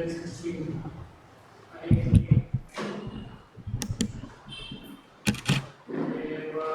216. आनी देवा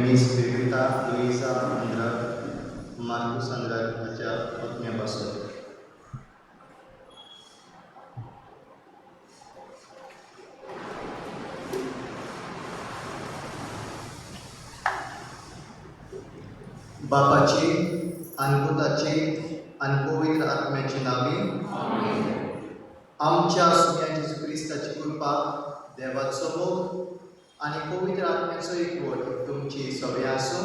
मीस भेटयता लुईसा आंद्राद, मार्कूस आंद्राद हाच्या पत्न्या पासून. बापाची आनी पुताची आनी पवित्र आत्म्याची नावी. आमच्या सुम्या जेजू क्रिस्ताची कृपा, देवाचो मोग आनी पवित्र आत्म्याचो एकवट तुमची सगळें आसूं.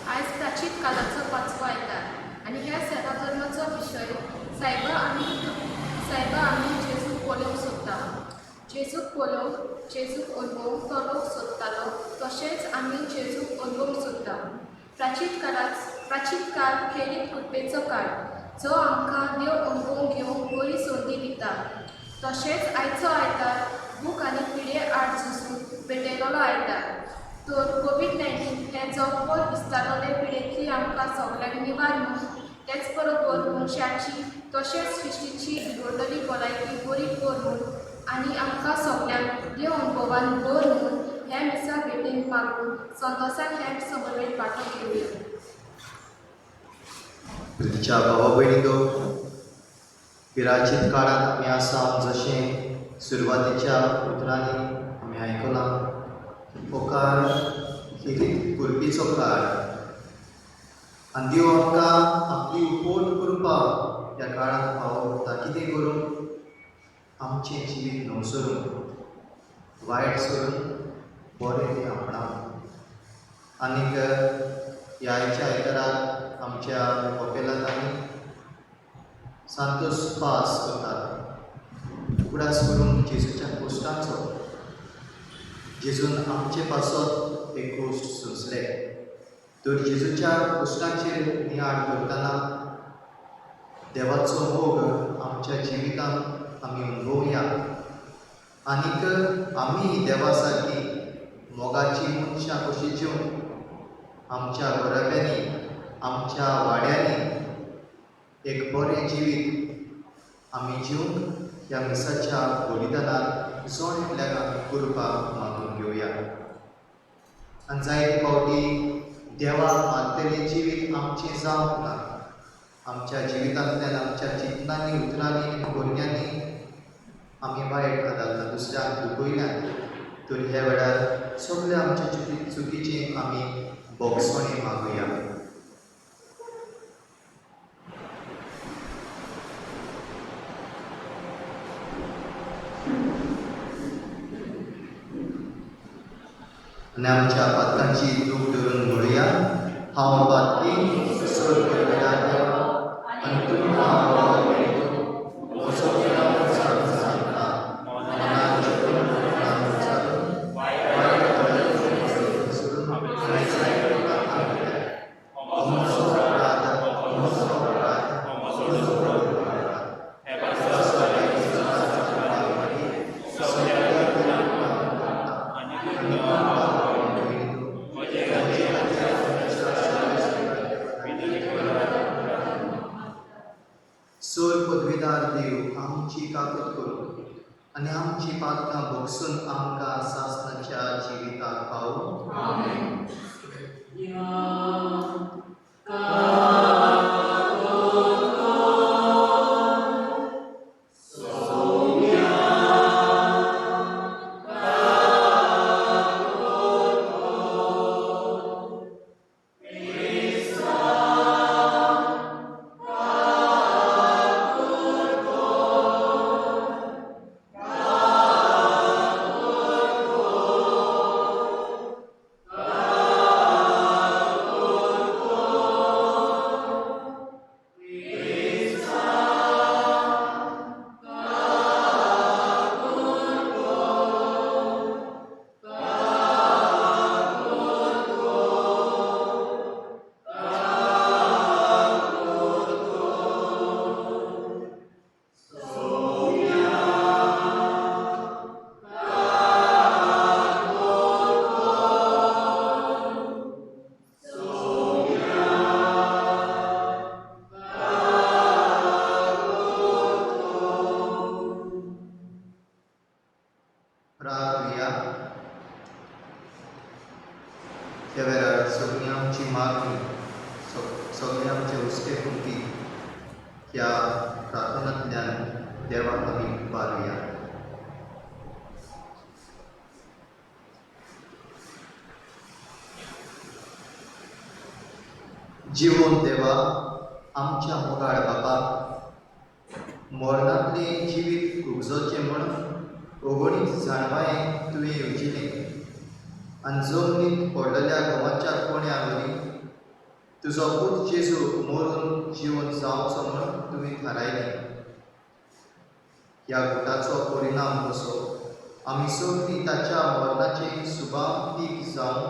आयज प्राचीन काळाचो पांचवो आयतार आनी ह्या सेवा धर्माचो विशय सायबा आमी जेजूक पळोवंक सोदता. जेजूक पळोवंक, जेजूक अनुभवंक तो लोक सोदतालो, तशेंच आमी जेजूक अनुभवंक सोदता. प्राचीन काळ खेरीत कृपेचो काळ जो आमकां देव अनुभव घेवंक बरी संदी दिता. तशेंच आयचो आयतार भूक आनी पिडे आड झुजून पेटयलेलो आयतार. तर कोवीड-19 हें जगभर विस्तारलेले पिडेंतली आमकां सगल्यांक निवार म्हूण, तेच बरोबर मनशाची तशेंच सृश्टीची बिगडलेली भलायकी बरी कर म्हूण आनी आमकां सगल्यांक देव अनुभवान भर म्हूण ह्या मिसा भेटेन मागून संतोसान हें समर्पीत वांटो घेवया. प्रितीच्या भावा भयणींनो, पिराचीत काळांत आमी आसा. जशें सुरवातीच्या उतरांनी आमी आयकलां, हो काळ खेरीत कृपेचो काळ आनी देव आमकां आपली उपोट कृपा ह्या काळांत फावो करता. कितें करूंक? आमचें जिवीत नवसरून, वायट सोडून बरें तें आपणावंक. आनीक ह्या आयच्या आयताराक आमच्या कपेलांत आमी सांतोस पास करतात, उगडास करूंक जेजूच्या कोश्टांचो. जेजून आमचे पासत एक कोश्ट सोंसले. तर जेजूच्या कोश्टांचेर नियाळ करतना देवाचो मोग आमच्या जिवितांत आमी अनुभवया आनीक आमी देवा सारकी मोगाची मनशां कशी जेवन आमच्या घराब्यांनी, आमच्या वाड्यांनी एक बरें जिवीत आमी जिवंक ह्या मिसाच्या बलिदानार जण एकल्याक आमी कृपा मागून घेवया. आनी जायते फावटी देवाक मानतलें जिवीत आमचें जावंक ना. आमच्या जिवितांतल्यान, आमच्या चिंतनांनी, उतरांनी आनी करण्यांनी आमी वायट आदारला, दुसऱ्यांक दुखयल्यान. तर ह्या वेळार सगळे आमचे चुकीचें आमी बोगसणें मागुया. आनी आमच्या पातकांची दूख धरून म्हणुया, हांव पातकी, स्वर्ग देवा आनी तुमकां म्हजो सांगता, मनान चिंतून, मनान विचारून, वायट सोडून म्हजो अपराध, म्हजो अपराध, म्हजो अपराध. देव आमची काकूत करूं आनी आमची पातकां भोगसून आमकां सासणाच्या जिविताक पावूं. प्रार्थुया. त्या वेळार सगळी आमची मागणी, सगळे आमचे हुस्के कुंती ह्या प्रार्थनांतल्यान देवाक आमी उबारुया. जिवोन देवा, आमच्या मोगाळ बापा, मरणांतलें जिवीत उपजोचें म्हूण अगणीत जाणवायें तुवें येवजिलें आनी जमनीत पडलेल्या गंवाच्या कोण्या वरी तुजो पूत जेजू मरून जिवन जावचो म्हूण तुवें थारायलें. ह्या गुटाचो परिणाम कसो आमी सगळीं ताच्या मरणाचें सुभाव पीक जावन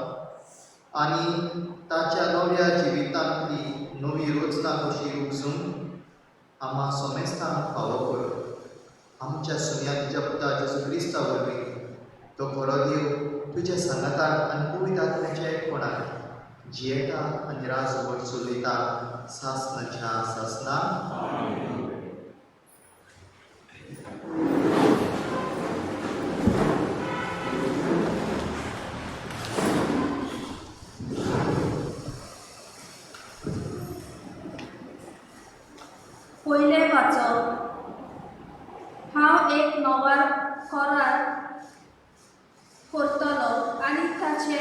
आनी ताच्या नव्या जिवितांतली नवी रचना कशी उपजून आम्हा समेस्तांक फावो कर. आमच्या सुन्या तुज्या पुता जेजू क्रिस्ता वरवीं, तो खरो देव तुज्या सांगातान आनी पवित्र आत्म्याच्या एकपणान जियेता आनी राजवट चलयता सासनाच्या सासना. पयलें वाचप. हांव एक नवो करार करतलो आनी ताचे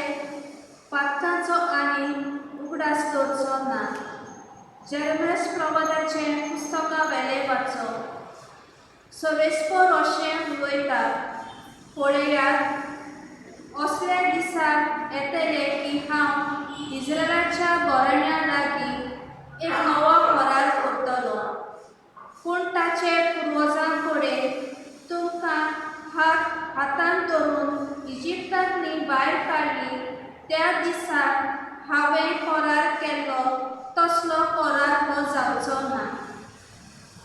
पात्राचो आनी उगडास दवरचो ना. जेरमेस प्रवादाचें पुस्तका वेलें वाचप. सर्वेस्पर अशें उलयता, पळयात असल्या दिसा येतले की हांव इस्रायलाच्या घराण्या लागीं एक नवो करार करतलो, पूण ताचे पुर्वजां कडेन तुमकां हात हातान धरून इजिप्तांतली भायर काडली त्या दिसा हांवें करार केल्लो तसलो करार हो जावचो ना.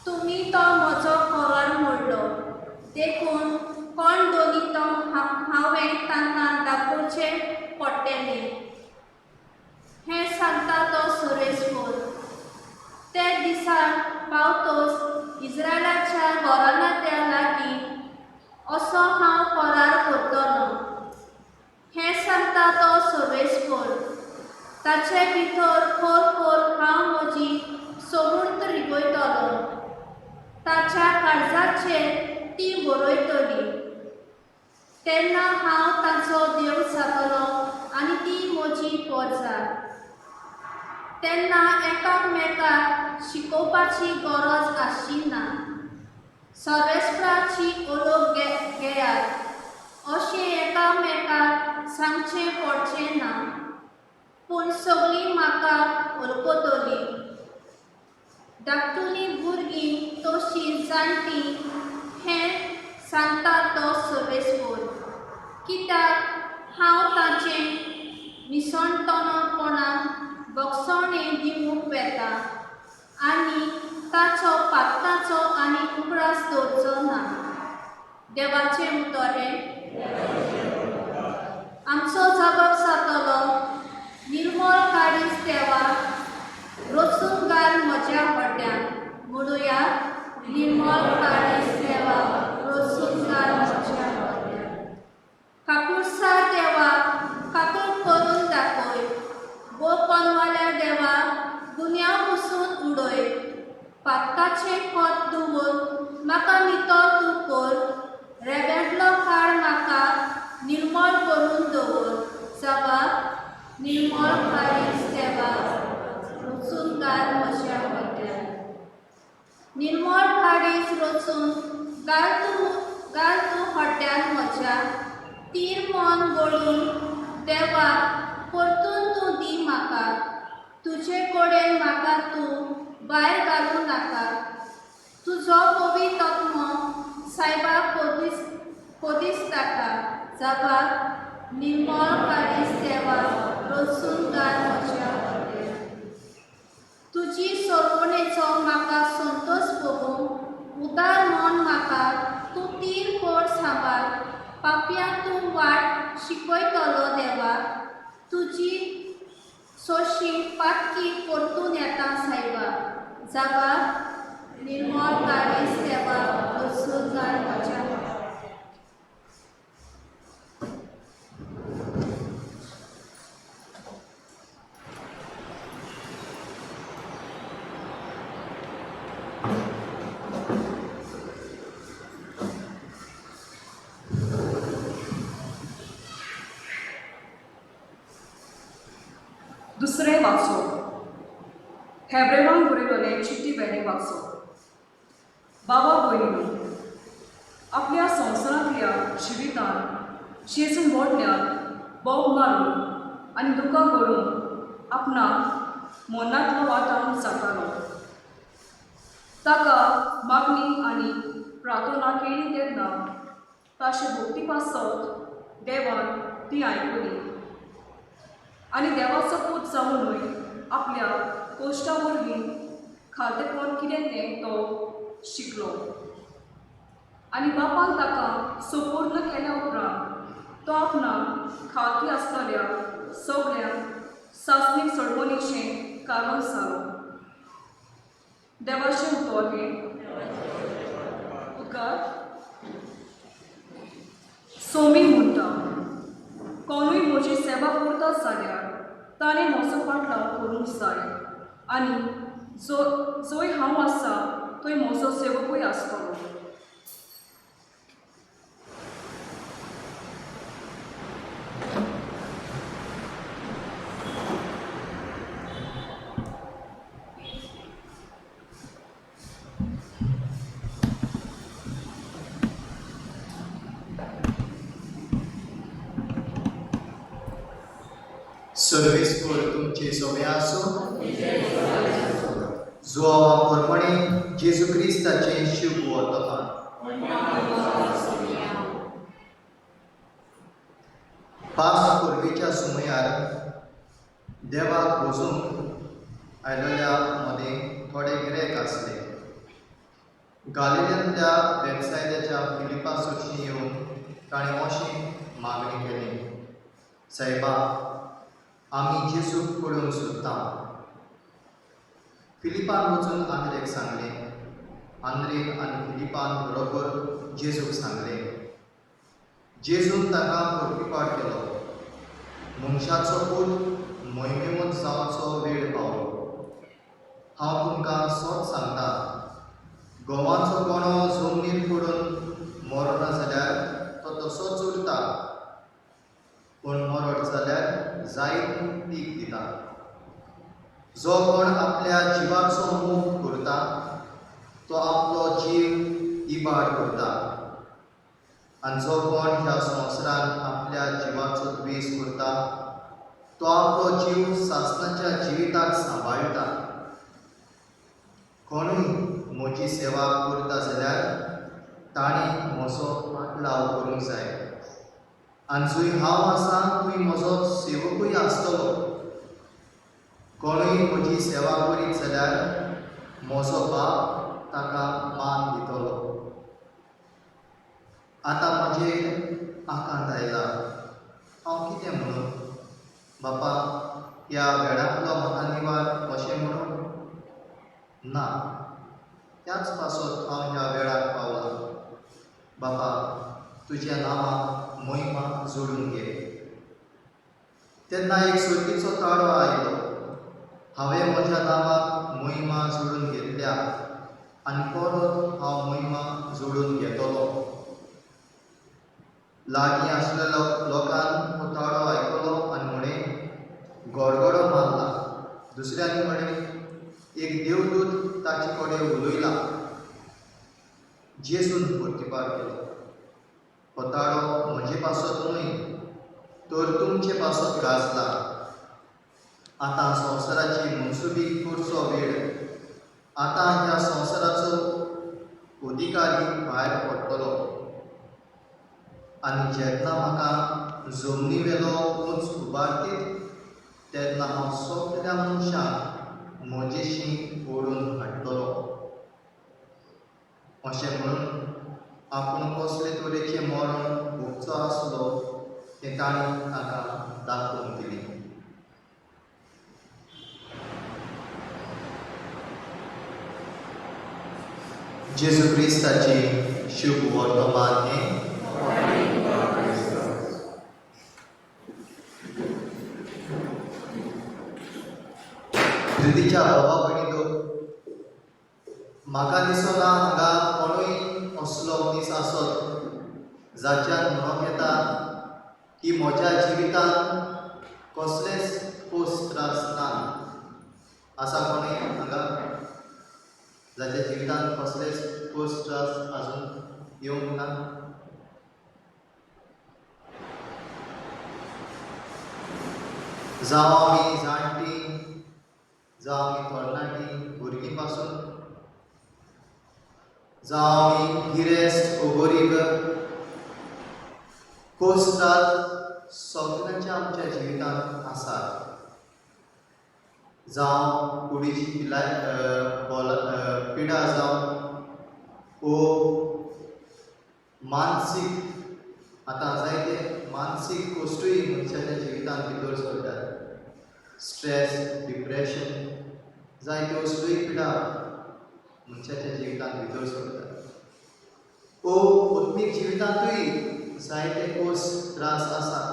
तुमी तो म्हजो करार मोडलो, देखून कोण दोनी तो हांवें तांकां दाखोवचें पडटलें, हें सांगता तो सर्वेस्पर. ते दिसा पावतोच इस्रायलाच्या घराण्या लागीं असो हांव करार करतलो, हें सांगता तो सर्वेस्पर. ताचे भितर खोल खोल हांव म्हजी समूर्त रिगयतलो, ताच्या काळजाचेर ती बरयतली. तेन्ना हांव ताचो देव जातलो आनी ती म्हजी परजा. तेन्ना एकामेकाक शिकोवपाची गरज आसची ना. सर्वेस्पराची ओळख घेयात अशें एकामेकाक सांगचें पडचें ना, पूण सगळीं म्हाका वळखतलीं. धाकटुलीं भुरगीं तशीं जाणटीं, हें सांगता तो सर्वेस्पर. कित्याक हांव ताचें निसणटणपणाक भोगसणें दिवंक वेता आनी ताचो पात्राचो आनी उगडास दवरचो ना. देवाचें उतर हें. आमचो जबाब जातलो, निर्मळ काळीज देवा रचून घाल म्हज्या हड्ड्यान. म्हणुया निर्मळ काळीज देवा रचून घाल म्हज्या हड्ड्यार. काकुळसार देवा काकूळ करून दाखय, बोपनवाल्या देवा गुन्यांव पुसून उडय, पातकाचें खत धुवन म्हाका नितळ तूं कर, रेब्यांतलो काळ म्हाका निर्मळ करून दवर. जबाब निर्मळ काळीज देवा रचून घाल म्हज्या हड्ड्यार. निर्मळ काळीज रचून घाल तूं हड्ड्यान म्हज्या, तीर मन गळून देवा परतून तूं दी म्हाका, तुजे कडेन म्हाका तूं भायर घालूं नाका, तुजो पवित्र आत्मो सायबा कोदीस ताका. जबाब निर्मळ काळीज देवा रचून घाल म्हज्या हड्ड्यार. तुजी सोडवणेचो म्हाका संतोश भोगूंक, उदार मन म्हाका तूं तीर कोर सांबाळ, पापया तूं वाट शिकयतलो देवा, तुजी सोशी पातकी परतून येता सायबा. जबाब निर्मळ काळीज देवा रचून घाल म्हज्या हड्ड्यार. दुसरें वाचो हेब्रेवांक बरयलेले चिटी वेलें वाचो. बाबा भयणीनो, आपल्या संवसारांतल्या जिवितान जेजून व्हडल्यान बोब मारून आनी दुकां गळून आपणाक मरणांतलो वाटावंक जातालो. ताका मागणी आनी प्रार्थना केली तेन्ना ताचे भक्ती पासत देवान ती आयकली आनी देवाचो पूत जावनूय आपल्या कोश्टा वरवीं खालतेपण कितें तें तो शिकलो आनी बापान ताका सुपूर्ण केल्या उपरांत तो आपणाक खालती आसतल्या सगळ्या सासणीक सोडवणीचें कारण जालो. देवाचें उतर हें. उद्गार. सोमी म्हणटा, कोणूय म्हजी सेवा करता जाल्यार ताणें म्हजो फाटलाव करूंक जाय आनी जो जंय हांव आसा थंय म्हजो सेवकूय आसतलो. सर्वेस्पर तुमचे सोबे आसूं. जुआवा प्रमाणे जेजू क्रिस्ताचें शुभ वर्तमान. पास पुर्वेच्या सुमयार देवाक वचूंक आयलेल्या मदें थोडे गिरेक आसले. गालिल्यांतल्या बेतसायदाच्या फिलिपा सरशीं येवन ताणें अशी मागणी केली, सायबा, आमी जेजूक पळोवंक सोदता. फिलिपान वचून आंद्रेक सांगलें. आंद्रेन आनी फिलिपान बरोबर जेजूक सांगलें. जेजून ताका परतीपाट केलो, मनशाचो पूत मोहिमेवंत जावचो वेळ पावलो. हांव तुमकां सत सांगता, गंवाचो कोणो जमनीर पडून मरना जाल्यार तो तसोच उरता, पूण मरत जाल्यार जायत पीक दिता. जो कोण आपल्या जिवाचो मोग करता तो आपलो जीव इबाड करता, आनी जो कोण ह्या संवसारांत आपल्या जिवाचो द्वेस करता तो आपलो जीव सासणाच्या जिविताक सांबाळटा. कोणूय म्हजी सेवा करता जाल्यार ताणें म्हजो पाटलाव करूंक जाय, आनी जंय हांव आसा थंय म्हजो सेवकूय आसतलो. कोणूय म्हजी सेवा करीत जाल्यार म्हजो बाप ताका मान दितलो. आतां म्हजेर आकांत आयला, हांव कितें म्हणूं? बापा, ह्या वेळांतलो म्हाका निवार अशें म्हणूं? ना, त्याच पासत हांव तुज्या नांवाक मोहिमा जोडून घे. तेन्ना एक सर्गीचो ताळो आयलो, हांवें म्हज्या नांवाक मोहिमा जोडून घेतल्या आनी परत हांव मोहिमा जोडून घेतलो. लागीं आसलेल्या लोकान हो ताळो आयकलो आनी म्हळें, गडगडो मारला. दुसऱ्यांनी म्हळें, एक देवदूत ताचे कडेन उलयला. जेजून प्रतिपार केलो, हो ताळो म्हजे पासत न्हय तर तुमचे पासत गाजला. आतां संवसाराची मनसुबी करचो वेळ, आतां ह्या संवसाराचो अधिकारी भायर पडटलो. आनी जेन्ना म्हाका जमनी वेलो उंच उबारतीत तेन्ना हांव सगल्या मनशांक म्हजेशी ओडून हाडटलो. अशें म्हणून आपूण कसले तरेचें मरण भोगचो आसलो तें तांणी ताका दाखोवन दिलें. जेजू क्रिस्ताची शुभ वर्तमान हें. प्रितीच्या भावा भयणींनो, म्हाका दिसना हांगा कोणूय असलो मनीस आसत जाच्यान म्हणूंक येता की म्हज्या जिवितांत कसलेच खोस त्रास ना. आसा कोणूय हांगा जाच्या जिवितांत कसलेच खोस त्रास आजून येवंक ना? जावं आमी जाणटीं, जावं आमी तरणाटीं, भुरगीं पासून, जावं आमी गिरेस्त ओ गरीब, खोस त्रास सगळ्यांच्या आमच्या जिवितांत आसात. जावं कुडीची पिडा जावं ओ मानसीक, आतां जायते मानसीक कश्टूय मनशाच्या जिवितांत भितर सरतात. स्ट्रेस, डिप्रेशन, जायत्यो असल्योय पिडा मनशाच्या जिवितांत भितर सरतात. ओ आत्मीक जिवितांतूय जायते खोस त्रास आसात.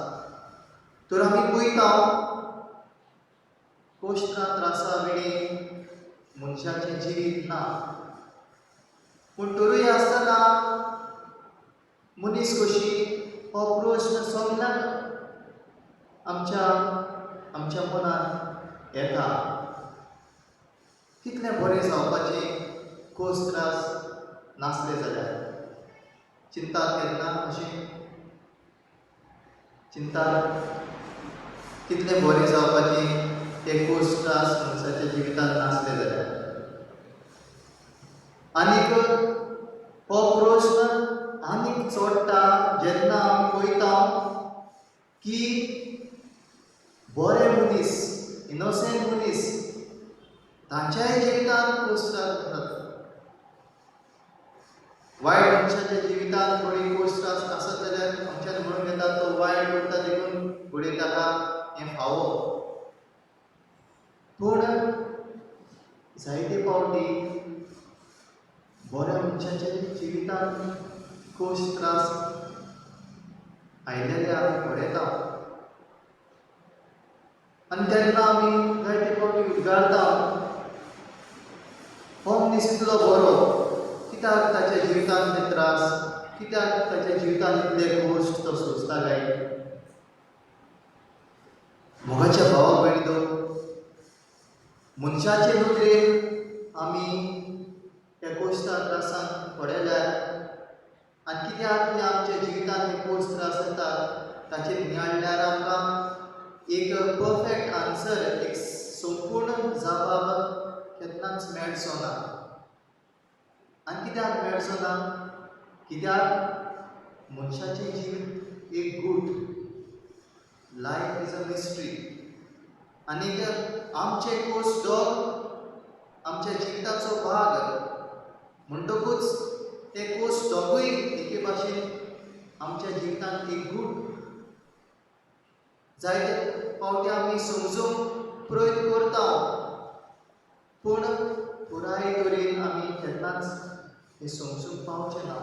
तर आमी पळयता खोस त्रासा विणें मनशाचें जिवीत ना. पूण तरूय आसतना मनीस कशी हो प्रस्न सगल्यांक आमच्या आमच्या मनांत येता, कितलें बरें जावपाचें खोस त्रास नासले जाल्यार. चिंतात केन्ना अशें चिंतात कितलें बरें जावपाचें ते खोस त्रास मनशाच्या जिवितांत नासले जाल्यार. आनीक हो प्रस्न आनीक चडटा जेन्ना आमी पळयता की बरे मनीस, इनोसेंट मनीस, तांच्याय जिवितांत खोस त्रास आसतात. वायट मनशाच्या जिवितांत थोडी खोस त्रास आसत जाल्यार आमच्यान म्हणून येता तो वायट करता देखून फुडें ताका हें फावो. पूण जायते फावटी बऱ्या मनशाच्या जिवितांत खोस त्रास आयिल्ले आमी पळयता आनी तेन्ना आमी जायते फावटी उद्गारता, हो मनीस इतलो बरो, कित्याक ताच्या जिवितांत ते त्रास, कित्याक ताच्या जिवितांत इतले कश्ट तो सोंसता काय? मोगाच्या भावा भयणींनो, मनशाचे नदरेन आमी त्या कोश्टा त्रासांत पडल्यार आनी कित्याक आमच्या जिवितांत हे कोश त्रास येतात ताचेर नियाळल्यार आमकां एक परफेक्ट आन्सर, एक संपूर्ण जबाब केन्नाच मेळचो ना. आनी कित्याक मेळचो ना? कित्याक मनशाचें जिवीत एक गूट, लायफ is a mystery. आनीक आमचे कोश डोग आमच्या जिविताचो भाग म्हणटकूच ते कोश दोगूय एके भाशेन आमच्या जिवितांत एक गूट. जायते फावटी आमी समजूंक प्रयत्न करता पूण पुराय तरेन आमी केन्नाच हें समजूंक पावचे ना.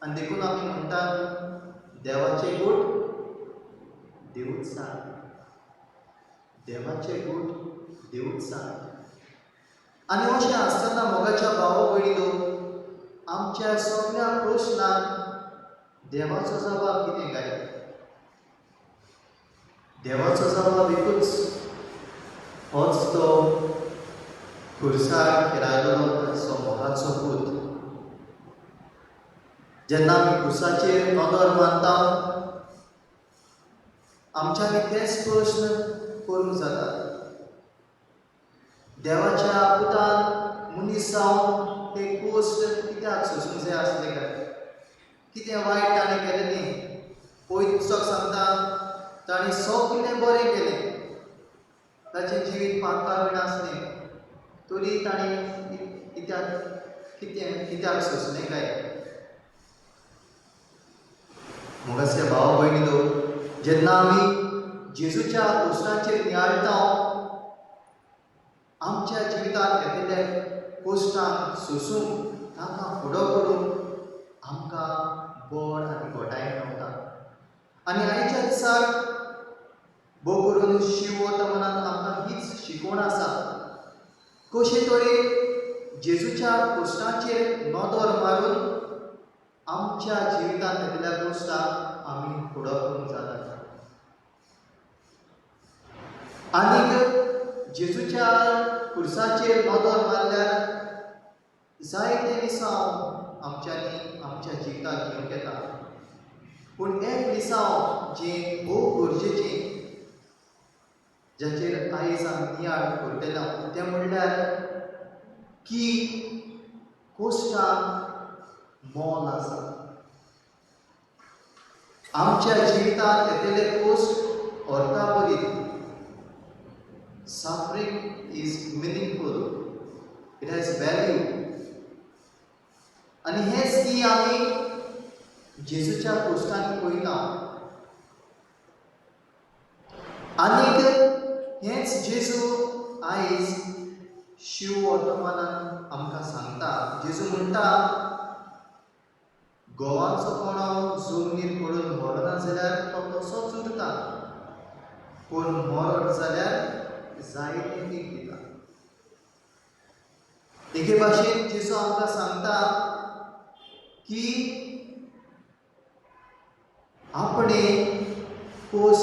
आनी देखून आमी म्हणटात देवाचें गूट देवूच जाण, देवाचें गूट देवूच जाण. आनी अशें आसतना मोगाच्या भावा भयणीनो, आमच्या सगल्या प्रस्नांक देवाचो जबाब कितें काय? देवाचो जबाब एकूच, होच तो खुर्सार खेळायलो ताचो मोगाचो पूत. जेन्ना आमी खुर्साचेर नदर मारता आमच्यांनी तेच प्रस्न करूंक जाता. देवाच्या पुतान मनीस जावन हे कोश्ट कित्याक सोंसूंक जाय आसलें काय? कितें वायट ताणें केलें न्ही? पयलीं पुस्तक सांगता ताणें सगळें बरें केलें, ताचें जिवीत पातळ नासलें, तरी ताणें कित्याक कितें कित्याक सोंसलें काय? मोगाच्या भाव भयणीनो, जेन्ना आमी जेजूच्या कोश्टांचेर नियाळटा आमच्या जिवितांत येतल्या कोश्टांक सोंसूंक, तांकां फुडो करूंक आमकां बळ आनी घटाय मेवता. आनी आयच्या दिसाक भोव करून शिव वर्तमानान आमकां हीच शिकवण आसा, कशे तरेन जेजूच्या कोश्टांचेर नदर मारून आमच्या जिवितांत येतल्या कोश्टांक आमी फुडो करूंक जाता. आनीक जेजूच्या खुर्साचेर नदर मारल्यार जायते लिसांव आमच्यांनी आमच्या जिवितांत घेवंक येता, पूण एक लिसांव जें भोव गरजेचें, जाचेर आयज आमी नियाळ करतले, तें म्हणल्यार की कोश्टांक मोल आसा. आमच्या जिवितांत येतले कोश्ट अर्थाभरीत. Suffering is meaningful, it has value. आनी हेंच की आमी जेजूच्या कोश्टांनी पळयता. आनीक हेंच जेजू आयज शिव वर्तमानान आमकां सांगता. जेजू म्हणटा, गोवाचो कोणो जमनीर पडून मरना जाल्यार तो तसोच उरता, पूण मरत जाल्यार जायतें पीक दिता. एके भाशेन जेजू आमकां सांगता की आपणें कोस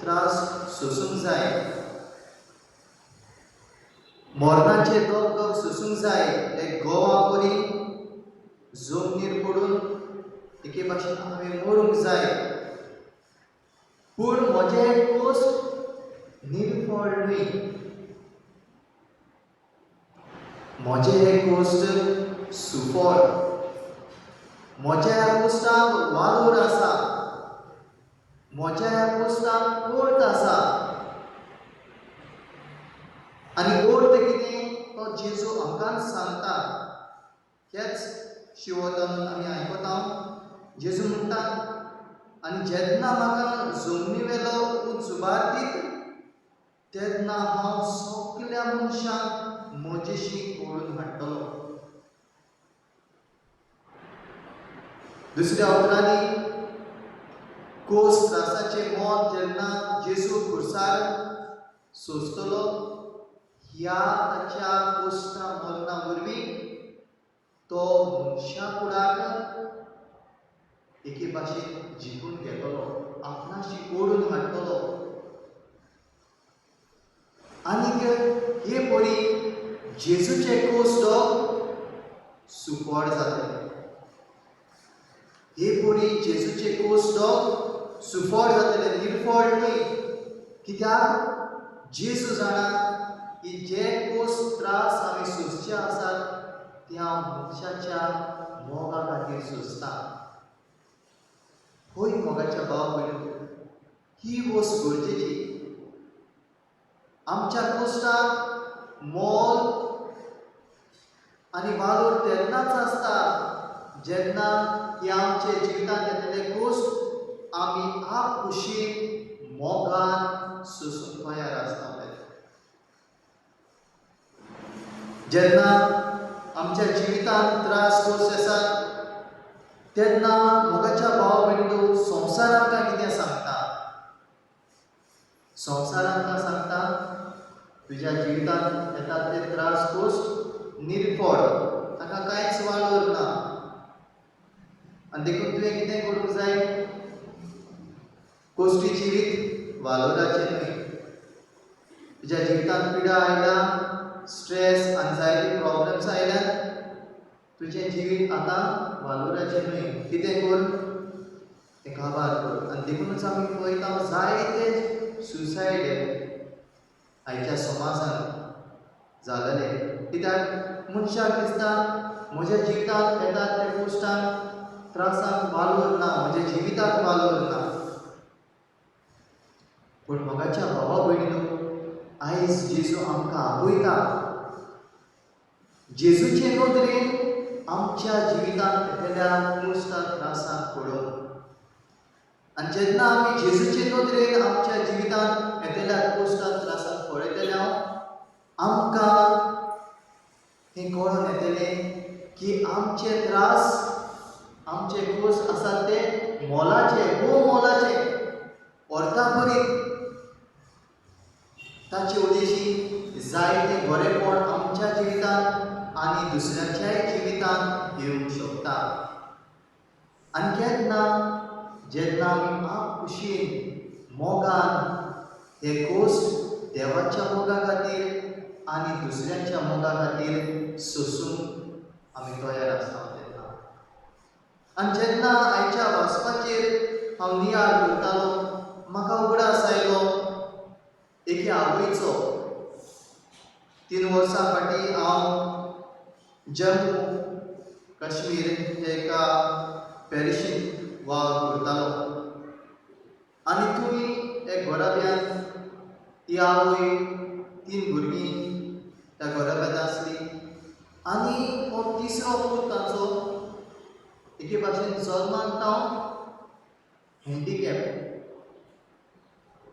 त्रास सोंसूंक जाय, मरणाचे दगदग सोंसूंक जाय, एक गोवा परी जमनीर पडून एके भाशेन हांवें मरूंक जाय, पूण म्हजें कोस निर्फळ न्हय, म्हजें हें कोश्ट सुफळ, म्हज्या ह्या कोश्टाक वालोर आसा, म्हज्या ह्या कोश्टाक अर्थ आसा. आनी अर्थ कितें तो जेजू आमकांच सांगता. हेच शिवोतन आमी आयकता. जेजू म्हणटा, आनी जेन्ना म्हाका जमनी वेलो ऊंच उबार दीत तेन्ना हांव सगल्या मनशांक म्हजेशी ओडून हाडटलो. दुसऱ्या उतरांनी कोस त्रासाचें मोत जेन्ना जेजू खुर्सार सोंसतलो, ह्या ताच्या कोश्टा मरणा वरवीं तो मनशा कुडाक एके भाशेन जिखून घेतलो, आपणाशी ओडून हाडटलो. आनीक हे परी जेजूचे कोश्ट सुफळ जातले. हे परी जेजूचे कोश्ट सुफळ जातले, निर्फळ न्हय. कित्याक जेजू जाणा की जे कोस त्रास आमी सोंसचे आसात ते हांव मनशाच्या मोगा खातीर सोंसता. होय मोगाच्या भाव भयणी, ही वस्त गरजेची. आमच्या कोश्टाक मोल आनी वालोर तेन्नाच आसता जेन्ना ही आमच्या जिवितांत येतले कोश्ट आमी आप खुशीन मोगान सोंसूंक तयार आसता. जेन्ना आमच्या जिवितांत त्रास कोश्ट आसात तेन्ना मोगाच्या भाव भयणीनो, संवसार आमकां कितें सांगता? संवसार आमकां सांगता, तुज्या जिवितांत येतात ते त्रास कोश्ट निर्फळ, ताका कांयच वालोर ना आनी देखून तुवें कितें करूंक जाय? कोश्टी जिवीत वालोराचें न्हय. तुज्या जिवितांत पिडा आयल्या, स्ट्रेस आनी जायते प्रॉब्लम्स आयल्यात, तुजें जिवीत आतां वालोराचें न्हय. कितें कर, तें काबार कर. आनी देखूनच आमी पळयता, जायते सुसायड आयच्या समाजान जालेले. कित्याक मनशाक दिसता, म्हज्या जिवितांत येतात त्या कोश्टांक, त्रासांक वालोर ना, म्हज्या जिविताक वालोर ना. पूण मोगाच्या भावा भयणीनो, आयज जेजू आमकां आपयता, जेजूचे नदरेन आमच्या जिवितांत येतल्या कोश्टां त्रासांक पळोवंक. आनी जेन्ना आमी जेजूचे नदरेन आमच्या जिवितांत येतल्या कोश्टां त्रासांक पळयतले, आमकां हें कळोन येतलें की आमचे त्रास, आमचे कोश्ट आसात ते मोलाचे, भोव मोलाचे, अर्थाभरीत. ताचे उद्देशी जायते बरेपण आमच्या जिवितांत आनी दुसऱ्याच्याय जिवितांत येवंक शकता. आनी केन्ना? जेन्ना आमी आप खुशयेन, मोगान हे कोश्ट देवाच्या मोगा खातीर आनी दुसऱ्यांच्या मोगा खातीर सोसूंक आमी तयार आसता तेन्ना. आनी जेन्ना आयच्या वाचपाचेर हांव नियाळ करतालो, म्हाका उगडास आयलो एके आवयचो. 3 वर्सां फाटीं हांव जम्मू काश्मीर हे एका पॅरिशींत वावर करतालो आनी थंय एक घराब्यांत ती आवय, तीन भुरगीं त्या घराब्यांत आसली आनी हो तिसरो पूत ताचो एके भाशेन जल्मान तावन हँडिकॅप,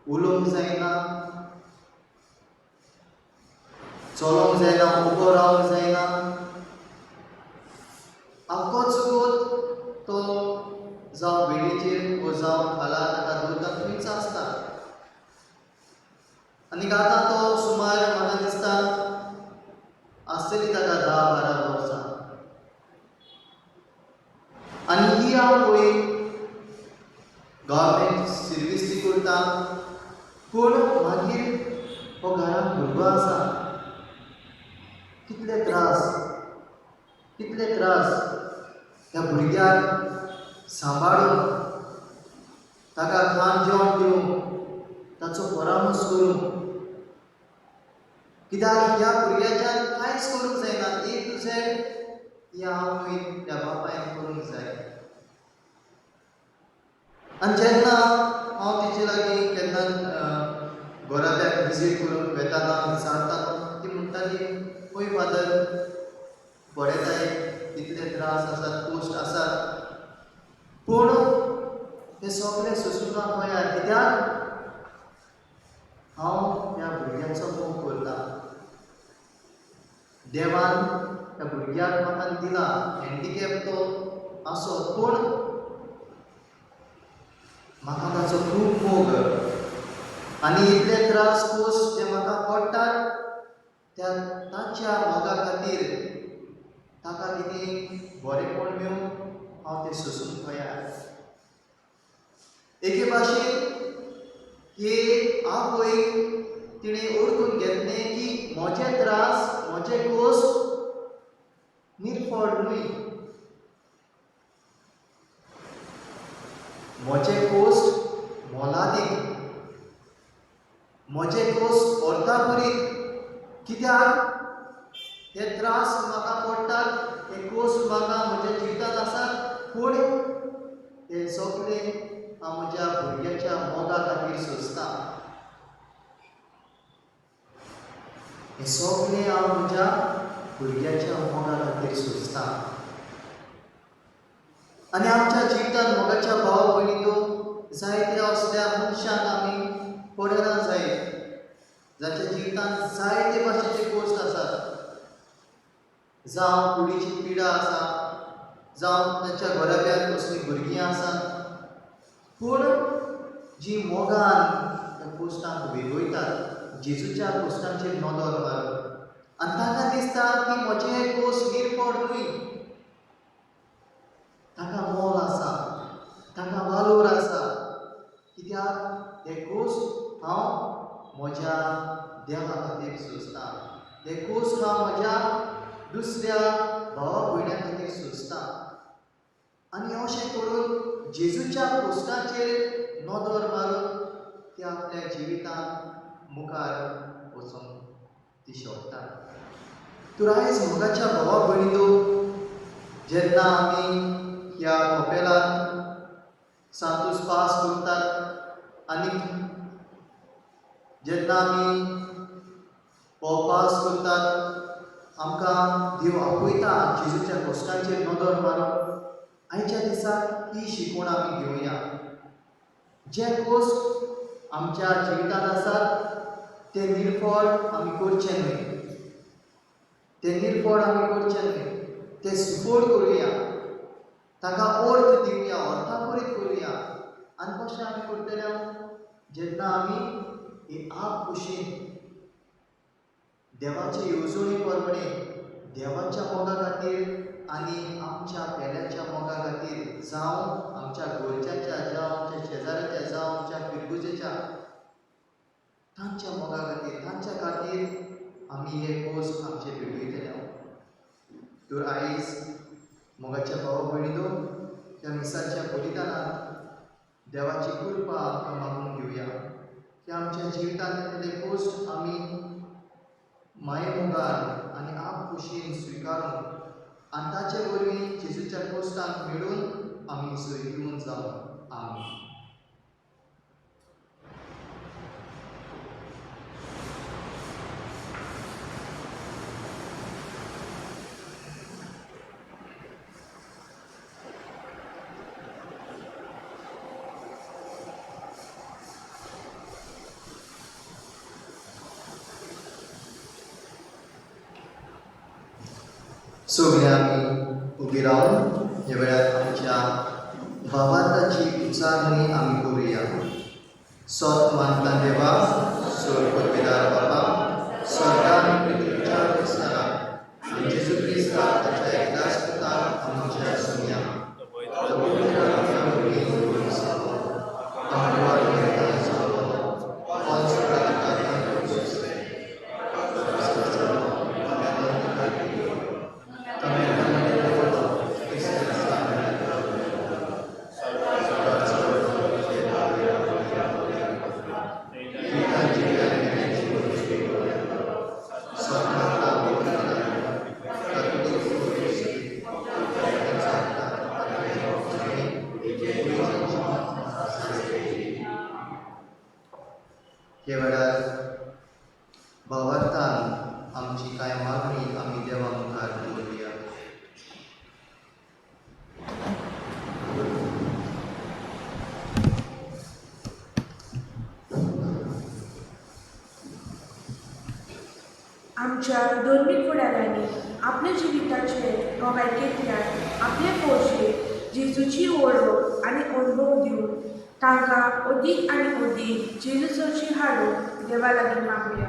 उलोवंक जायना, चलोवंक जायना, उबो रावंक जायना. आख्खो चुकोत तो जावं बेडीचेर वो जावं खाला ताका दवरता, थंयच आसता. आनी आतां तो सुमार म्हाका दिसता आसतली ताका 10-12 वर्सां. आनी ही आवय गव्हर्मेंट सर्वीस ती करता, पूण मागीर हो घरांत भुरगो आसा. कितले त्रास, कितले त्रास ह्या भुरग्याक सांबाळून, ताका खाण जेवण दिवंक, ताचो परामर्श करूंक. कित्याक ह्या भुरग्याच्यान कांयच करूंक जायना. ए टू झॅड ह्या आवयन, त्या बापायन करूंक जाय. आनी जेन्ना हांव तिचे लागीं केन्ना घराब्याक विजीट करूंक वेताना विचारतालो, ती म्हणटाली, "पळय फादर, पळयताय कितले त्रास आसात, कोश्ट आसात, पूण ते सगळे सोसूंक हांव तयार. कित्याक हांव ह्या भुरग्याचो मोग करता. देवान ह्या भुरग्याक म्हाका दिला, हँडिकॅप तो आसत, पूण म्हाका ताचो खूब मोग आनी इतले त्रास कोश्ट जे म्हाका पडटात, त्या ताच्या मोगा खातीर, ताका कितें बरेपण मेळूं, हांव तें सोसूंक तयार." एके भाशेन हे आवयक तिणें ओळखून घेतलें की म्हजे त्रास, म्हजे कोश्ट निर्फळ न्हय, म्हजे कोश्ट मोलादीक, म्हजे कोश्ट अर्थाभरीत. कित्याक हे त्रास म्हाका पडटात, हे कोश्ट म्हाका म्हज्या जिवितांत आसात, पूण हे सगळे हांव म्हज्या भुरग्याच्या मोगा खातीर सोंसता. हें सगळें हांव म्हज्या भुरग्याच्या मोगा खातीर सोंसता. आनी आमच्या जिवितांत, मोगाच्या भाव भयणीनो, जायत्या असल्या मनशांक आमी पळयना जायत, जांच्या जिवितांत जायते भाशेचे कोश्ट आसात, जावं कुडीची पिडा आसा. जावं तांच्या घराब्यांत कसलीं भुरगीं आसात, पूण जी मोगान त्या कोश्टांक वेगयतात जेजूच्या कोश्टांचेर नदर मारून, आनी तांकां दिसता की म्हजें हें कोश निरफळ न्हय, ताका मोल आसा, ताका वालोर आसा, कित्याक हे कोश हांव म्हज्या देवा खातीर सोंसतां, हे कोश हांव म्हज्या दुसऱ्या भावा भयण्यां खातीर सोंसतां. आनी अशें करून जेजूच्या कोश्टाचेर नदर मारून ते आपल्या जिवितांत मुखार वचूंक ती शकता. तर आयज मोगाच्या भावा भयणींनो, जेन्ना आमी ह्या कपेलांत सांतूस पास करतात आनी जेन्ना आमी हो पास करतात, आमकां देव आपयता जेजूच्या कोश्टांचेर नदर मारून. आयच्या दिसाक ही शिकवण आमी घेवया. जे कोश्ट आमच्या जिवितांत आसात ते निर्फळ आमी करचे न्हय, ते निर्फळ आमी करचे न्हय, ते सुफळ करुया, ताका अर्थ दिवया, अर्थापरीत करुया. आनी कशें आमी करतले? जेन्ना आमी हे आप खुशीन देवाचे येवजणे प्रमाणे देवाच्या मोगा खातीर आनी आमच्या पेल्याच्या मोगा खातीर, जावं आमच्या घरच्यांच्या, जावं आमच्या शेजाऱ्याच्या, जावं आमच्या फिरगुजेच्या, तांच्या मोगा खातीर, तांच्या खातीर आमी हे कोश आमचे भेटयतले. तर आयज मोगाच्या भावा भयणीनो, ह्या मिसाच्या बलिदानांत देवाची कृपा आमकां मागून घेवया की आमच्या जिवितांतले कोश आमी मायेमोगान आनी आप खुशीन स्विकारून आनी ताचे वरवीं जेजूच्या कोश्टांक मेळून आमी जैतिवंत जावं. आमीन. सगळे आमी उबी रावन ह्या वेळार आमच्या भावार्थाची उच्चारणी आमी करुया. सत मानता देवा, सोड पदवीदार बाबा, स्वर्गान पृथ्वीच्या रचणारा आनी जेजू क्रिस्ताक ताच्या एकदाच पुताक आमच्या सुन्या ह्या वेळार भावार्थान आमची कांय मागणी आमी देवा मुखार दवरुया. आमच्या धर्मीक फुडाऱ्यांनी आपल्या जिविताचे गवायकेंतल्यान आपले पोशेक जेजूची वळख आनी अणभव दिवन तांकां अदीक आनी अदीक जेजूची हाडून देवा लागीं मागुया.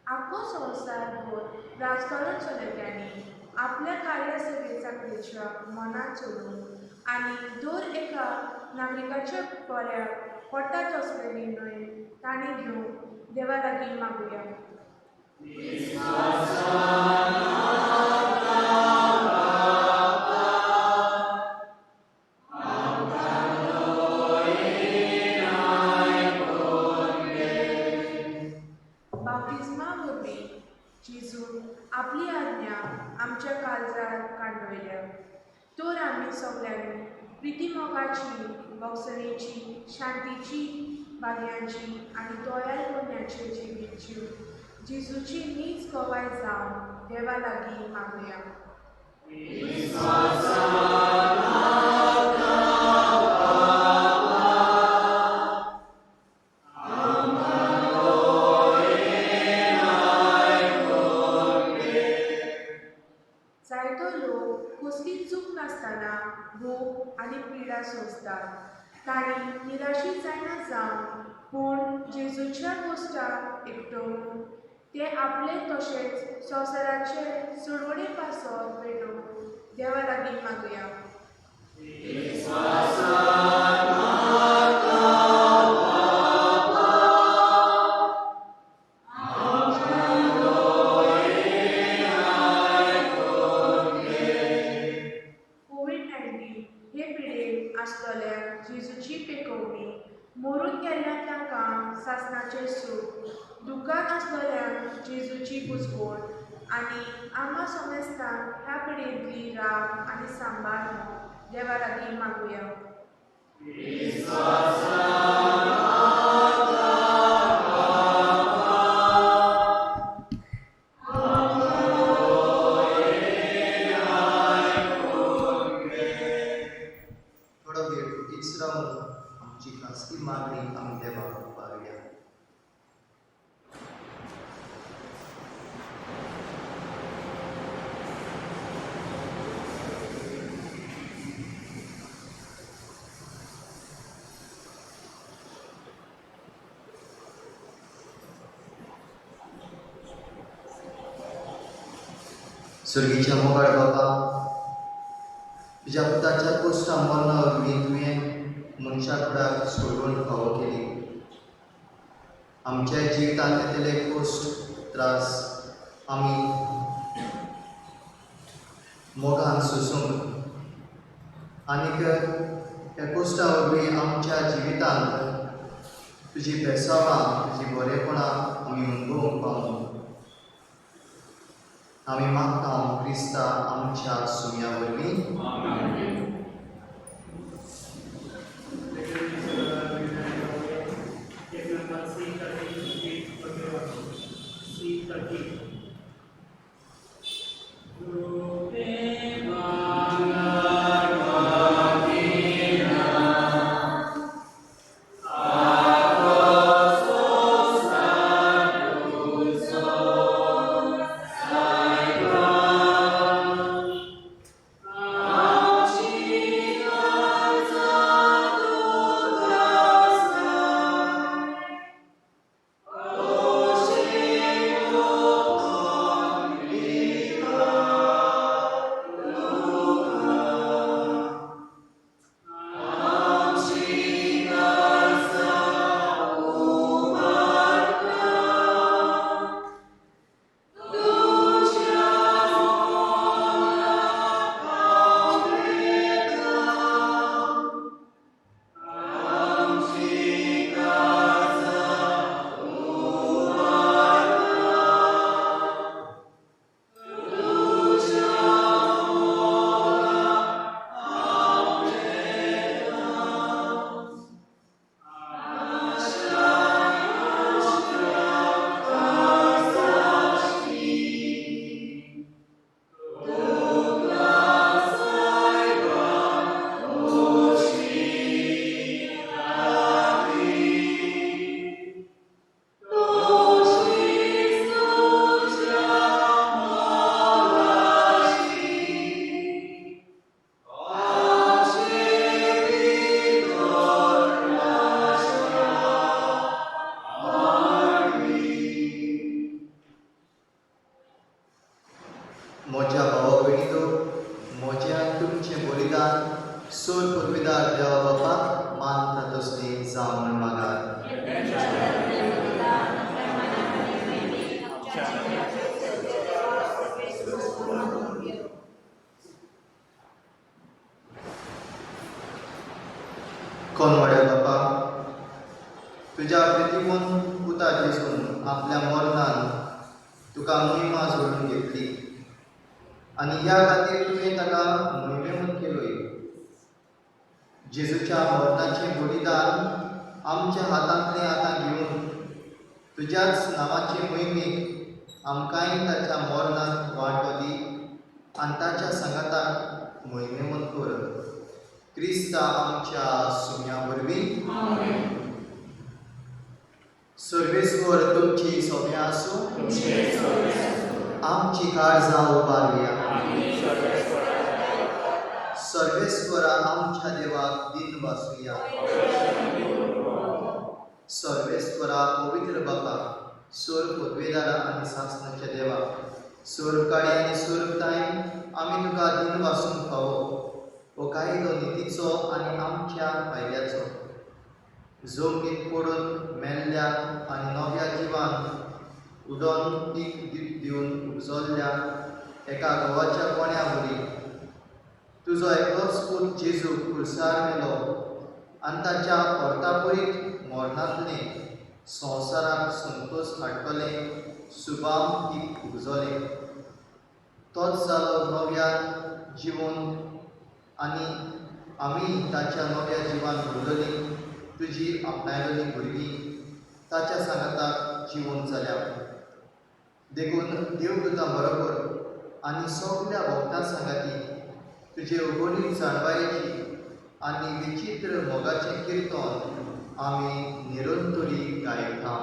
आखो संवसारभर राजकारण चलयतल्यांनी आपल्या कार्यसेवेच्या मनान चलून आनी दर एका नागरिकाच्या बऱ्याक पडटा तसले निर्णय तांणी घेवन देवा लागीं मागुया. बाप्तिज्मा वरवीं जेजून आपली आज्ञा आमच्या काळजार कांडवयल्या, तर आमी सगल्यांनी प्रितीमोगाची, भोगसणेची, शांतीची, भाग्यांची आनी दयाळ पुण्याचे जिवीत जीवन जेजूची नीज गवाय जावन देवा लागीं मागुया. भूक आनी पिडा सोंसतात. तांणी निराशीत जायना जावन पूण जेजूच्या गोश्टाक एकटोवन ते आपले तशेंच संवसाराचे सोडवणे पासत पेटोवन देवा लागीं मागुया. कोवीड-19 हे पिडेन आसतल्यांक जेजूची पेकोवणी, मरून गेल्ल्या तांकां सासणाचें सूख, दुख्खांत आसतल्यांक जेजूची बुजवण आनी आमा समेस्तांक ह्या पिडेंतली राख आनी सांबाळ म्हूण देवा लागीं मागुया. थोडो वेळ ओगीच रावन आमची खासगी मागणी आमी देवाक उबारुया. सर्गीच्या मोगाळ बाबा, तुज्या पुताच्या कोश्टा मरणा वरवीं तुवें मनशा कुडाक सोडवण फावो केली. आमच्या जिवितांत येतले कोश्ट त्रास आमी मोगान सोसूंक आनीक ह्या कोश्टा वरवीं आमच्या जिवितांत तुजी बेसावां, तुजी बरेपणां आमी अणभवूंक पावूं. आमी मागता क्रिस्ता आमच्या सुम्या वरवीं. Number C38, C38. म्हज्या भावा भयणीचो, म्हजें आनी तुमचें बलिदान सोर पदवीदार देवा बापाक मानता तसलें जावं म्हूण मागात. कोनवाड्या बापा, तुज्या प्रितीवंत पुता जेजून आपल्या मरणान तुका महिमा जोडून घेतली आनी ह्या खातीर तुवें ताका महिमेवंत केलोय. जेजूच्या मरणाचें बलिदान आमच्या हातांतलें आतां घेवन तुज्याच नांवाचे मोहिमेक आमकांय ताच्या मरणांत वांटो दी आनी ताच्या सांगाताक मोहिमेवंत कर. क्रिस्ता आमच्या सुम्या वरवीं. सर्वेस्वर तुमची सोम्या आसूं. आमची काळजां उबारुया. सर्वेस्वरा आमच्या देवाक दिन वासुया. सर्वेस्वरा पवित्र बापा, सोर पदवेदारा आनी सासणाच्या देवा, सोर काळी आनी सोर ताय आमी तुका दिन वासूंक फावो हो कायदो नितीचो आनी आमच्या फायद्याचो. जमनीत पडून मेल्ल्या आनी नव्या जिवान उडोन पीक दिवन उपजल्ल्या एका गंवाच्या कोण्या वरी तुजो एकलोच पूत जेजू खुर्सार मेलो आनी ताच्या अर्तापरीत मरणांतलें संवसाराक संतोश हाडटलें सुबाम पीक उपजलें. तोच जालो नव्या जिवन आनी आमी ताच्या नव्या जिवान उरलेलीं तुजी आपणायलेलीं भुरगीं ताच्या सांगाताक जिवन जाल्या. देखून देवदूतां बरोबर आनी सगल्या भक्तां सांगाती तुजे उगडीत जाणवायेची आनी विचित्र मोगाचें किर्तन आमी निरंतरी गायता.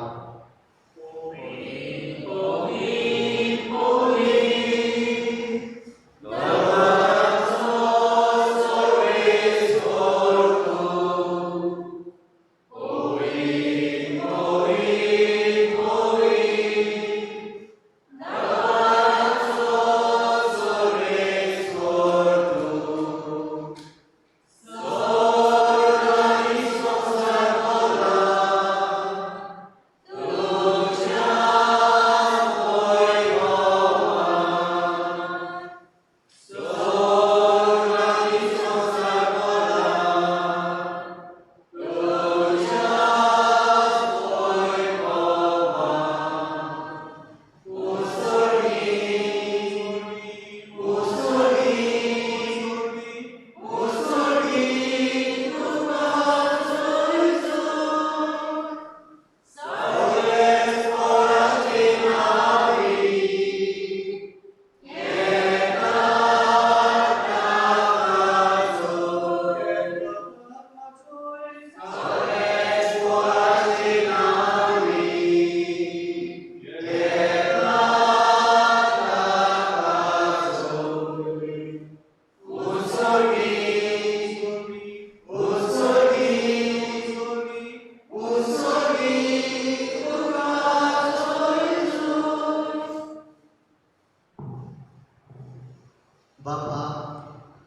बाबा,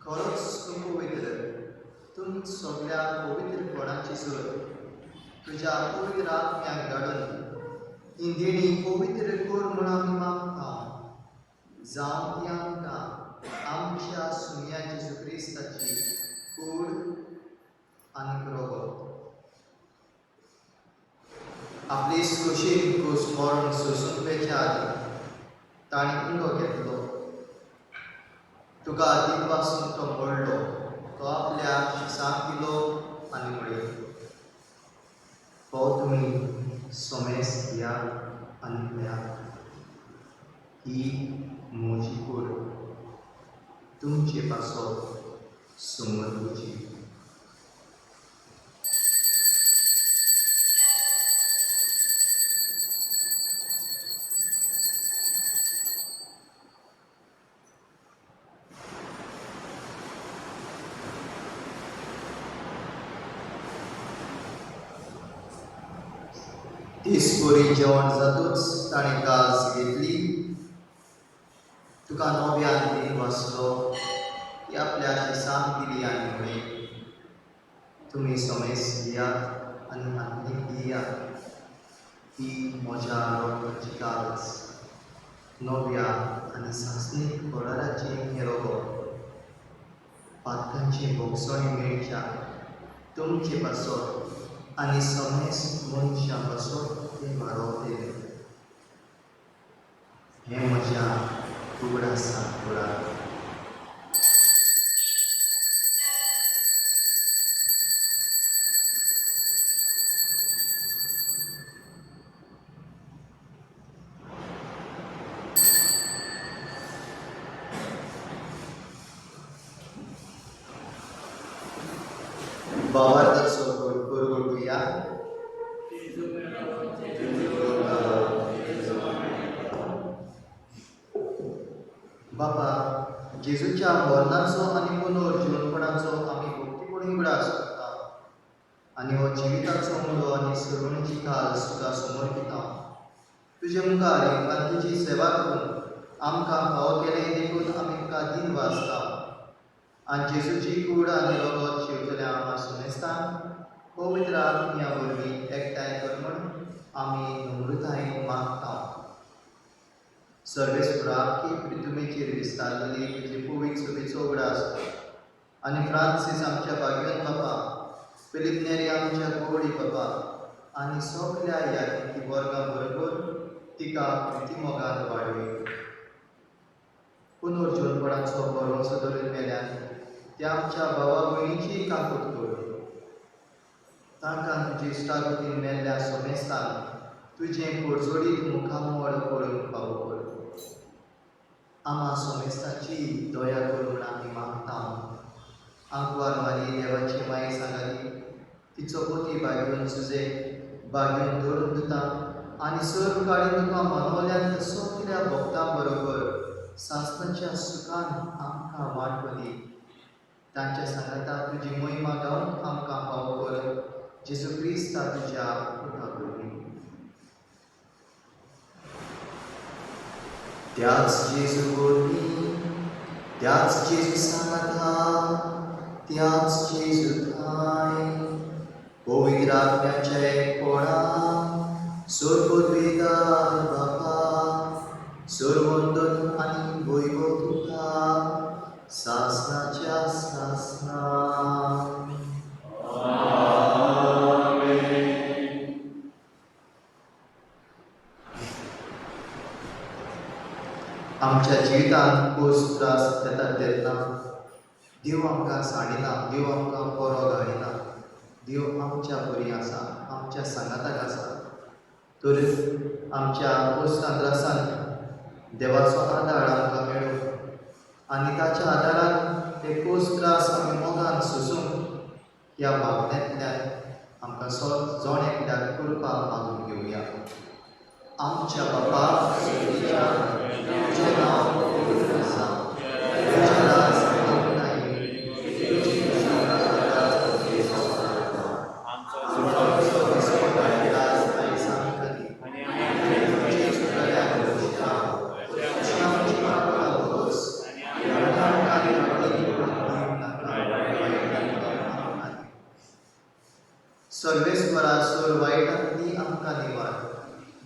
खरोच तूं पवित्र, तूं सगल्या पवित्रपणाची जोर. तुज्या पवित्र आत्म्याक धाडून ही देणी पवित्र कर म्हूण आमी मागता. जावं ती आमकां आमच्या सुम्या जेजू क्रिस्ताची कूड आनी रगत. आपली कुशीन कूस मरण सोसून पेच्या आदीं ताणें उंडो घेतलो, तुका दिनवासून तो मोडलो, तो आपल्या शिसांक दिलो आनी म्हळें, हो तुमी सोमेस घेयात आनी पियात, ही म्हजी कूड तुमचे पासत समर्पुची. तीस पोरी जेवण जातूच ताणें काज घेतली, तुका नव्यान दिन वाचलो, ती आपल्या शिसांक दिली आनी म्हळें, तुमी समेस घेयात आनी हातली पियात, ही म्हज्या रगताची काज, नव्या आनी सासणीक कराराचें हें रगत, पातकांची भोगसणी मेळच्या तुमचे पासत आनी समेस मनशां पासत तें वारोवतलें. हें म्हज्या उगडासाक करात. भावार्थाचो परगटुया. बाबा जेजूच्या मरणाचो आनी पुनर्जिवनपणाचो आमी भक्तीपणी उगडास करता आनी हो जिविताचो मुळो आनी सरवणीची काल तुका समर्पिता. तुजे मुखार एकदां तुजी सेवा करून आमकां फावो केलें देखून आमी तुका दिन वाचता आनी जेजूची कूड आनी रगत शेवतल्या आमकां सुमेस्तान पवित्र आत्म्या वरवीं एकठांय कर म्हूण आमी नम्रतायेन मागता. सर्वेस्पराक प्रितुमेचेर विस्तारलेली तुजी पवित्र सभेचो उगडास आनी फ्रांसीस आमच्या भाग्यवन बापा, फिलीप नेरी आमच्या गोडी बापा आनी सगल्या ह्या ती वर्गां बरोबर तिका प्रितीमोगान वाडवी. पुनर्जीवनपणाचो भरवंसो धरून मेल्यान त्या आमच्या भावा भयणीची काकूत कर. तांकां तुजी इश्टागतीन मेल्ल्या सोमेस्तान तुजें पोरजोडीत मुखामळ पळोवंक फावो कर. आमा सोमेस्ताची दया कर म्हूण आमी मागता. आंकवार मारी देवाची माये सांगाली तिचो पती भाग्योन सुजे भाग्योन धरून दिता आनी सर्व काळी तुका मनवल्यान सगल्या भक्तां बरोबर सासणाच्या सुखान आमकां वाट दी. तांच्या सांगाता तुजी महिमा गावंक आमकां फावो कर. जेजू क्रिस्ता तुज्या पुता वरवीं. त्याच जेजू वरवीं, त्याच जेजू सांगाता, त्याच जेजू ठांय पवित्र आत्म्याच्या एकपणान सर्वोद्वेदार बापा, सर्वंदन आनी वैभव तुका सासणाच्या सासणा. आमच्या जिवितांत खोस त्रास येतात तेन्ना देव आमकां सांडिना, देव आमकां बरो घालिना, देव आमच्या बरी आसा, आमच्या सांगाताक आसा. तर आमच्या खोसान त्रासान देवाचो आदार आमकां मेळूं आनी ताच्या आदारान ते खोस त्रास आमी मोगान सोसूंक ह्या मागण्यांतल्यान आमकां जण एकल्याक कृपा मागून घेवया. आमच्या बापा तुजें नांव पवित्र जावं, तुजें राज आमकां येवं, तुजी इत्सा सर्वेस्वरा सोर वायटांतली आमकां निवार,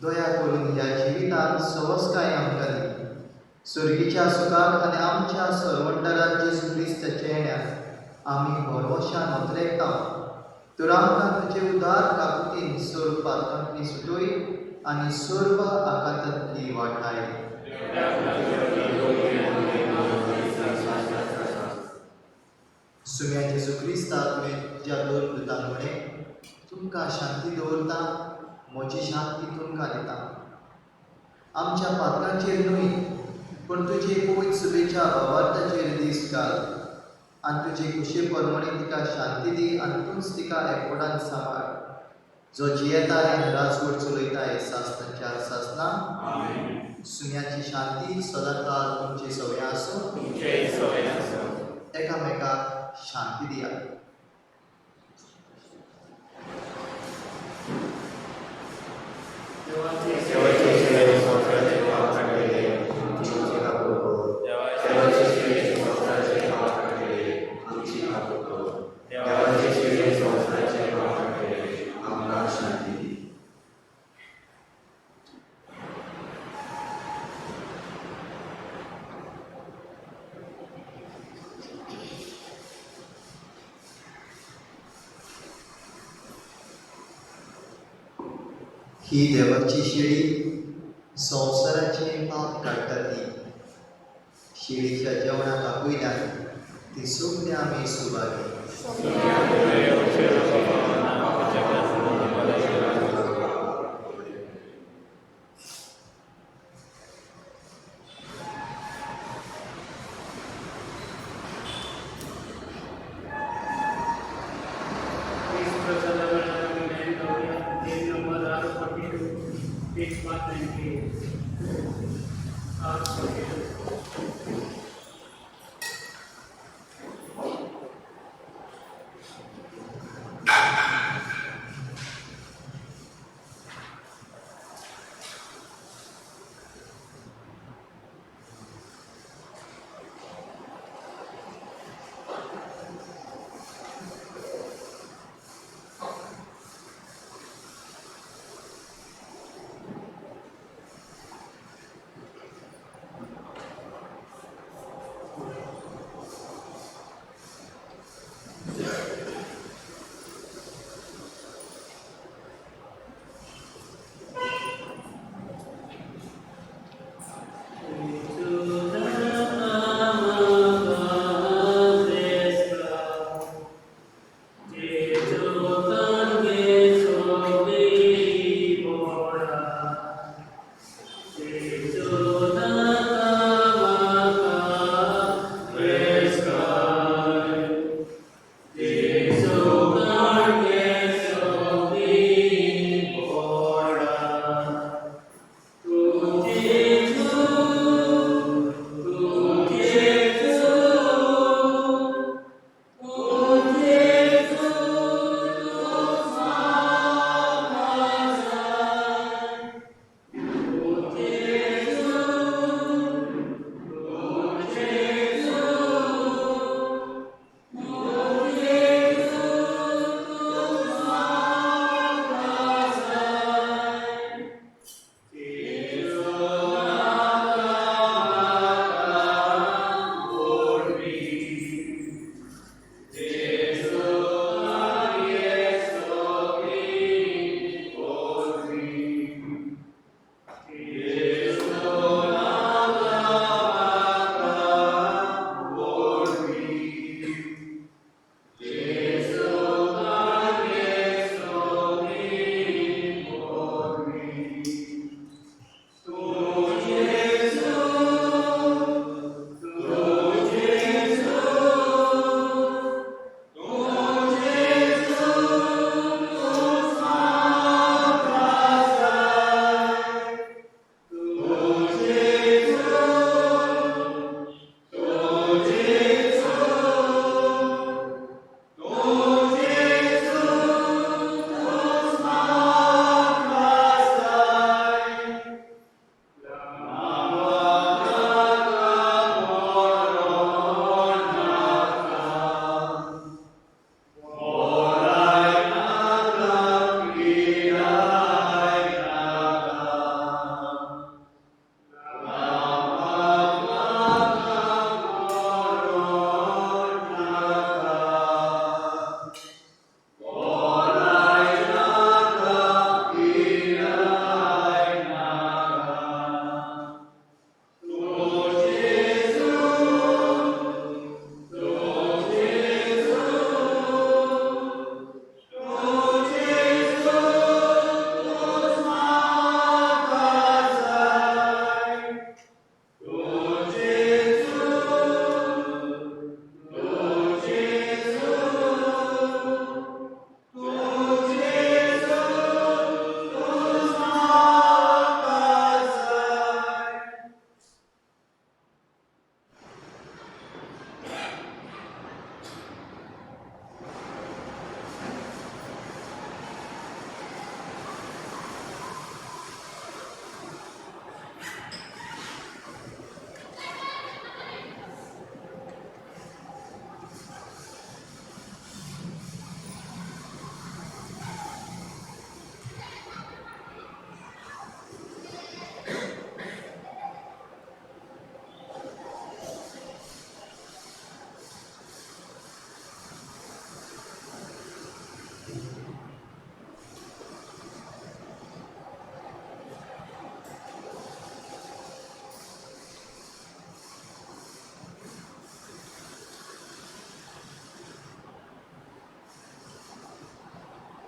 दया करून ह्या जिवितांत सवसकाय आमकां दी. सुर्गीच्या सुखाक आनी आमच्या सर्वंटरा जेजू क्रिस्ताच्या येण्याक आमी भरवशान अत्रेकता. तर आमकां तुजे उदार काकुतीन सर्व पातकांतली सुटय आनी सर्व आकांतांतली वाटाय. सुम्या जेजू क्रिस्ता तुवें तुज्या दोन दुतांक म्हणें, तुमकां शांती दवरता, म्हजी शांती तुमकां दिता. आमच्या पातकांचेर न्हय पूण तुजे पवित्र सभेच्या भावार्थाचेर दीस घाल आनी तुजे खुशे प्रमाणे तिका शांती दी आनी तूंच तिका एकवटान सांबाळ, जो जियेताय आनी राजवट चलयताय सासणाच्या सासणा. सुम्याची शांती सदांकाळ तुमची सवय आसूं. एकामेकाक शांती दिया. ही देवाची शिडी संवसाराचें पाप काडटा. ती शिडीच्या जेवणाक आपयल्यान ती सगळीं आमी सुभागी. Page 198. R42.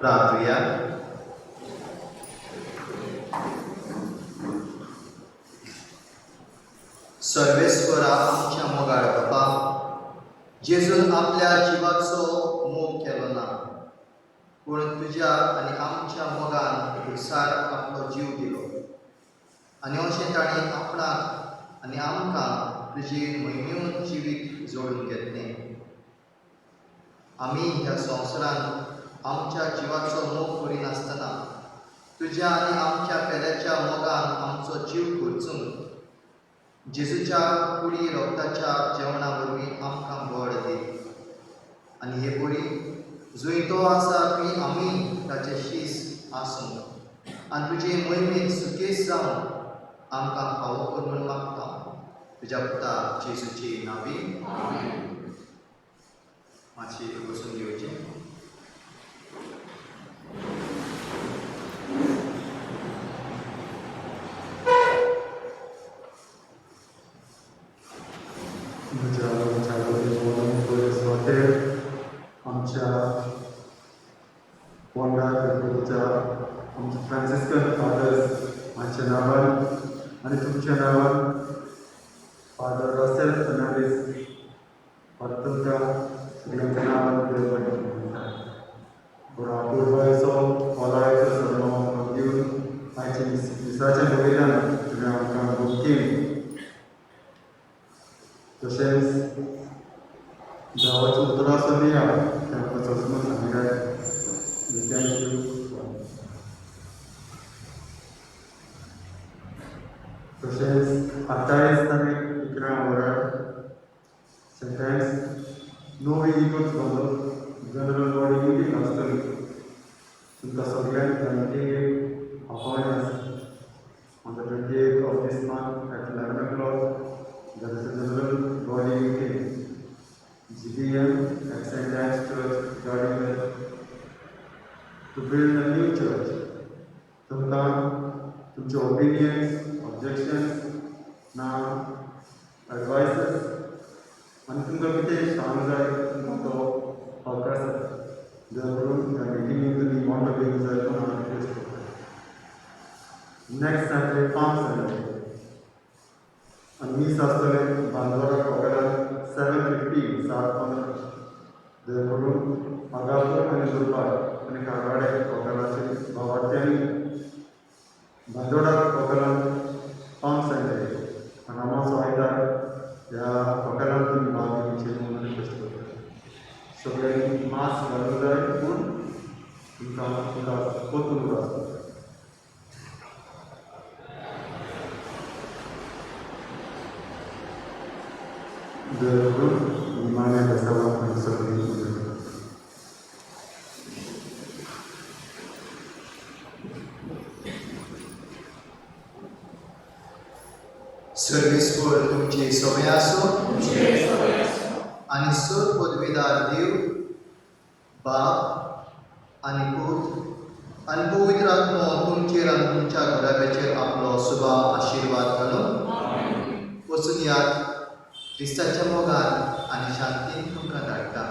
प्रार्थुया. सर्वेस्वरा आमच्या मोगाळ बापा, जेजून आपल्या जिवाचो मोग केलो ना, पूण तुज्या आनी आमच्या मोगान खुरसार आपलो जीव दिलो आनी अशें ताणें आपणाक आनी आमकां तुजी म्हयमेवन जिवीत जोडून घेतलें. आमी ह्या संवसारांत आमच्या जिवाचो मोग करिनासतना तुज्या आनी आमच्या पेल्याच्या मोगान आमचो जीव खर्चून जेजूच्या कुडी रोगताच्या जेवणा वरवीं आमकां बळ दी आनी हे बरी जंय तो आसा थंय आमी ताचे शीस आसूं आनी तुजे मोहिमेंत सुकेस जावन आमकां फावो कर म्हूण मागता तुज्या पुता जेजूची नावी. मातशी बसून घेवची. आमच्या पोंडा गणपतीच्या आमच्या फ्रांसिस्कन फादर्स हांच्या नांवान आनी तुमच्या नांवान फादर रसेल फर्नांडीस परत तुमकां सगळ्यांच्या नांवान देव बरें करूं म्हणटा. बरो अपुरबायेचो खोलायेचो सरलो आमकां दिवन आयच्या मिसाच्या वयल्यान तुवें आमकां भक्तीन तशेंच देवाची उतरां चलया तें आमकां चश्मो सांगल्या. Thank you. तशेंच 28 तारीख 11 वरार सेंट एन्स नवी इगर्ज बांदप जनरल बॉडी मिटींग आसतली. तुमकां सगळ्यांक ह्या मिटिंगेक आपोवणें आसा. On the 28th of this month at 11 o'clock, there is a general body meeting, GBM at St. Anne's Church, Gardiner, to build a new church. तुमकां तुमचे ओपिनियन्स, ऑब्जेक्शन्स ना एडवायसीस आनी तुमकां कितें सांगूंक जाय, तुमकां तो हक आसा. देव करून ह्या मिटिंगेक तुमी मोटो घेवंक जाय म्हूण हांव रिक्वेस्ट करता. नेक्स्ट सॅटरडे पाम संडे आनी मीस आसतलें बांदोडा कोपेलान 7:15, 7:15. देव करून आगापूर आनी दुर्बार आनी कागाडे कोपेलाचे भावार्थ्यांनी बांदोडा कोपेलान पाम संडे आनी रामाचो आयतार ह्या कोपेलान तुमी भाग घेवचे म्हणून रिक्वेस्ट करता. सगळ्यांनी मास्क घालूंक जाय पूण तुमकां तुमकां परतून उगडास करता. देव करून निमाण्या बेसांवाक आमी सगळीं उलयता. सर्वेस्पर तुमची सवय आसो आनी सर पदवीदार देव बाप आनी पूत आनी पवित्र आत्मो तुमचेर आनी तुमच्या घराब्याचेर आपलो सुभाव आशिर्वाद घालून. वचून यात, क्रिस्ताच्या मोगान आनी शांतीन तुमकां धाडटा.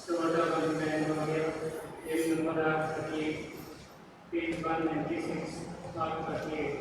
Sonata Band hymn number 838, page 196, 838.